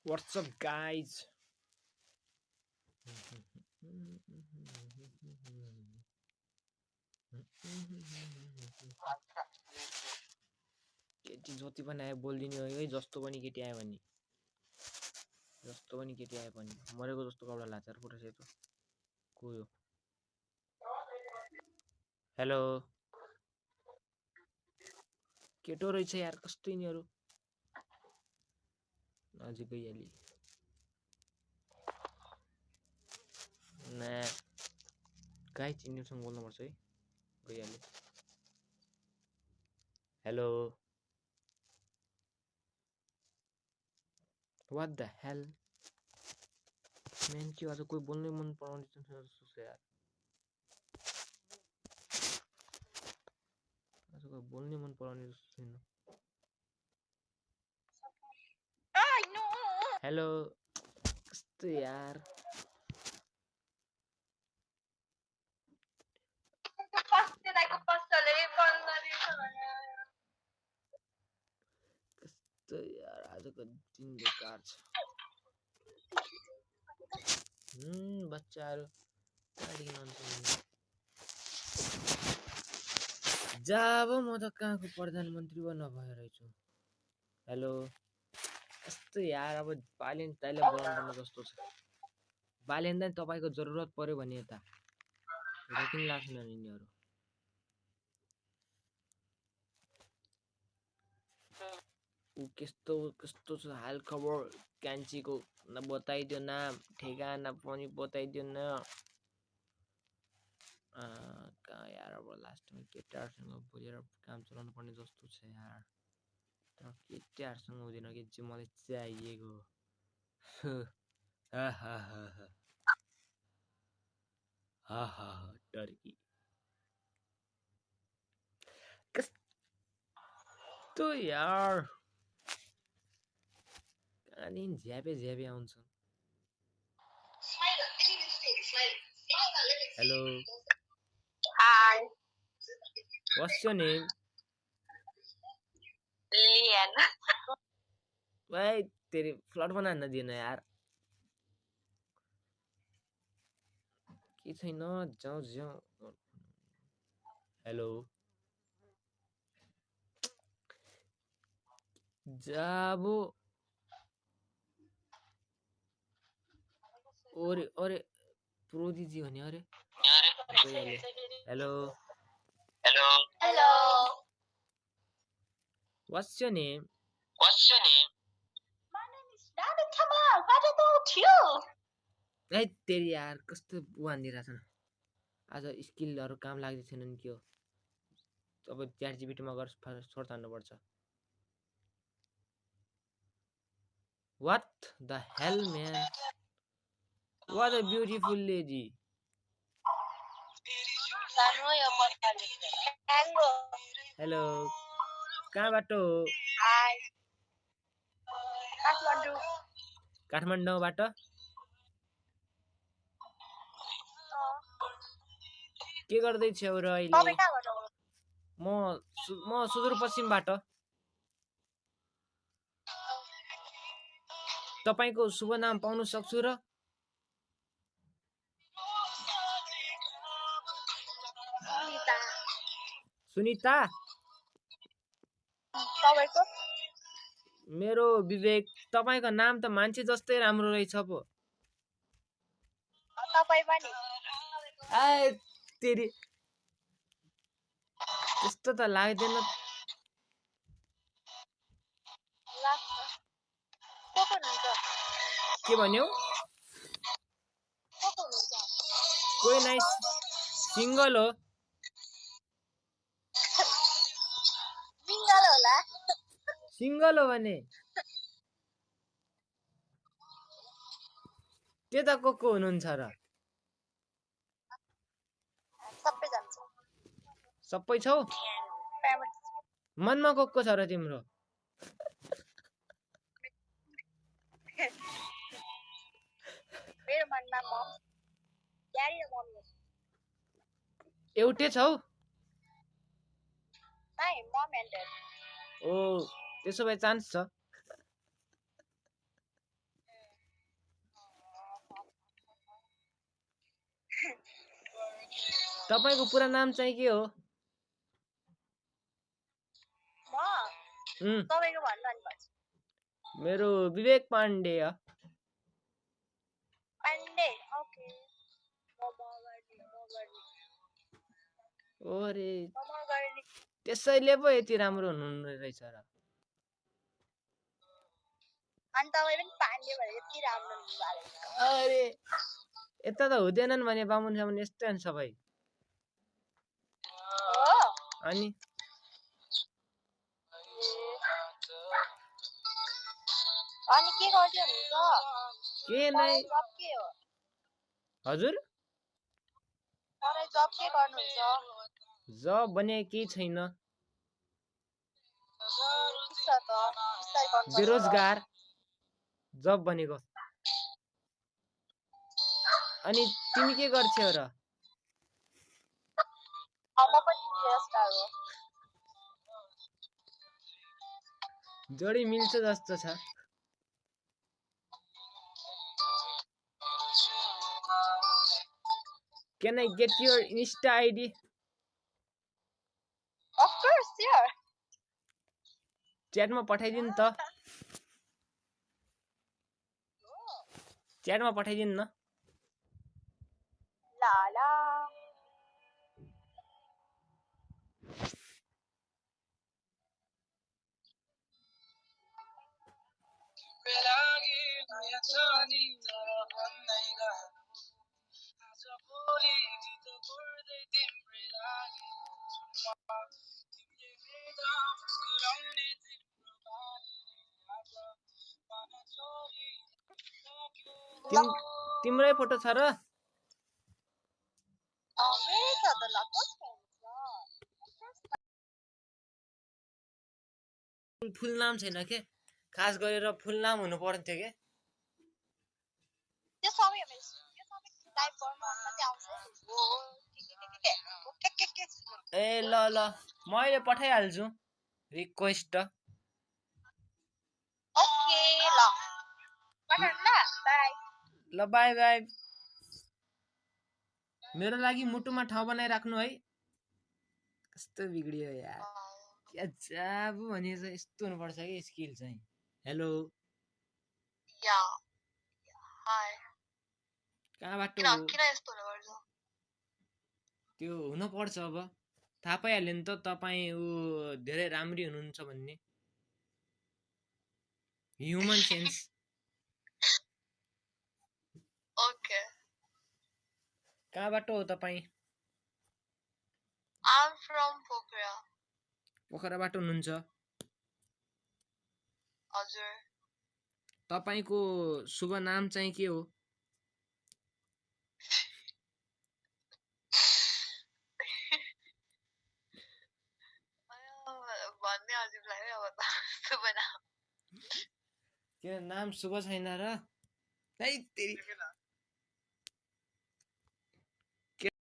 What's up, guys? केटी जति पनि आयो बोलिदिने हो है जस्तो पनि केटी आयो भने मरेको जस्तो कपडा लाचार पुरा सेतो को यो हेलो केटो रहेछ यार कस्तो यिनीहरू अझै गइहाली ना गाई चिन्नेसँग बोल्नुपर्छ है गइहाल्यो hello what the hell man के आज कोही बोल्नै मन पराउने जस्तो छ यार आज कोही बोल्नै मन पराउने जस्तो छैन हेलो कस्तो यार कस्तो यार आजको दिन बेकार छ बच्चाहरू जब म त कहाँको प्रधानमन्त्री पो नभएर रहेछु हेलो कस्तो यार अब बालेन दाइले बोलाउनु जस्तो छ बालेन दाइ तपाईँको जरुरत पर्यो भने यता रेटिङ लाग्छन् यिनीहरू ऊ कस्तो कस्तो छ हाल खबर कान्छीको न बताइदियो नाम ठेगाना पनि बताइदियो न कहाँ यार अब लास्टमा केटाहरूसँग बोलेर काम चलाउनु पर्ने जस्तो छ यार तर केटाहरूसँग हुँदैन के चाहिँ मलाई चाहिएको टर्की कस्तो यार कहाँदेखि झ्यापे आउँछ hello Hi, What's your name? Lilian. भाई तेरे फ्लड बनाना दिएन यार के छैन जाउँ जाउँ हेलो जाबो ओरे ओरे प्रोदिजी भने अरे hello Hello. What's your name? What's your name? My name is Dada Kamal. What about you? ए तेरी यार कस्तो भनिदिरहेछन् आज स्किलहरू काम लाग्दै छैनन् के हो अब च्याट जिपिटीमा गएर सर्च हान्नुपर्छ What the hell man? What a beautiful lady. Hello कहाँबाट हो Hi. Kathmandu. काठमाडौँबाट के गर्दै छौ र अहिले म सुदूरपश्चिमबाट तपाईको शुभ नाम पाउन सक्छु र सुनिता मेरो विवेक तपाईको नाम त मान्छे जस्तै राम्रो रहेछ पो आए तेरी त्यस्तो त लाग्दैन के भन्यौ कोही नाइ सिंगल हो सिंगल हो भने त्यता को हुनुहुन्छ र सबै छौ मनमा को छ र तिम्रो मेरो मनमा मम ड्याडी र मम्मी एउटै छौ नाइ मम एन्ड ड्याड ओ त्यसो भए चान्स छ तपाईको पुरा नाम चाहिँ के हो? म उम्, तपाईँको भन्नु अनि भन्छ मेरो विवेक पाण्डेय। पाण्डे ओके ओरे म गर्ने त्यसैले पो यति राम्रो हुनुहुन्न रहेछ र। अनि तपाईँ पनि पाण्डे भनेर यति राम्रो हुनुभएको रहेछ अरे यता त हुँदैनन् भने बामुन सामुन यस्तै हुन्छ सबै। हो अनि अनि के गर्दै हुनुहुन्छ के नै पढाइ जब के हो हजुर पढाइ जब के गर्नुहुन्छ जब भने केही छैन, के छ त बिस्तारै गर्नुपर्छ बेरोजगार जब भनेको। अनि तिमी के गर्छौ र? म पनि बेरोजगार हो जोडी मिल्छ जस्तो छ। Can I get your Insta ID? Of course, sure. च्याटमा पठाइदिनु त। च्याटमा पठाइदिनु न। La la. तिम्रै फोटो छ र? मेरो छ त ल कसको हुन्छ फुल नाम छैन के? खास गरेर फुल नाम हुनु पर्थ्यो के? त्यो सबै टाइप गर्नु मात्रै आउँछ ए ल ल म अहिले पठाइहाल्छु रिक्वेस्ट। ओके ल पठाउनु ल बाइ ल बाई बाई। मेरो लागि मुटुमा ठाउँ बनाइराख्नु है। कस्तो बिग्रियो यार। क्या जाबु भने यस्तो हुनुपर्छ कि स्किल चाहिँ। हेलो या हाय कहाँबाट किन हो? किन यस्तो हुनुपर्छ त्यो हुनुपर्छ अब थाहा पाइहाल्यो नि त तपाईँ ऊ धेरै राम्री हुनुहुन्छ भन्ने। Human sense. ओके कहाँबाट हो तपाईँ? I'm from पोखरा पोखराबाट हुनुहुन्छ? हजुर तपाईको शुभ नाम चाहिँ के हो? भन्ने अजिब लाग्यो अब त शुभ नाम किन नाम शुभ छैन र? है तेरी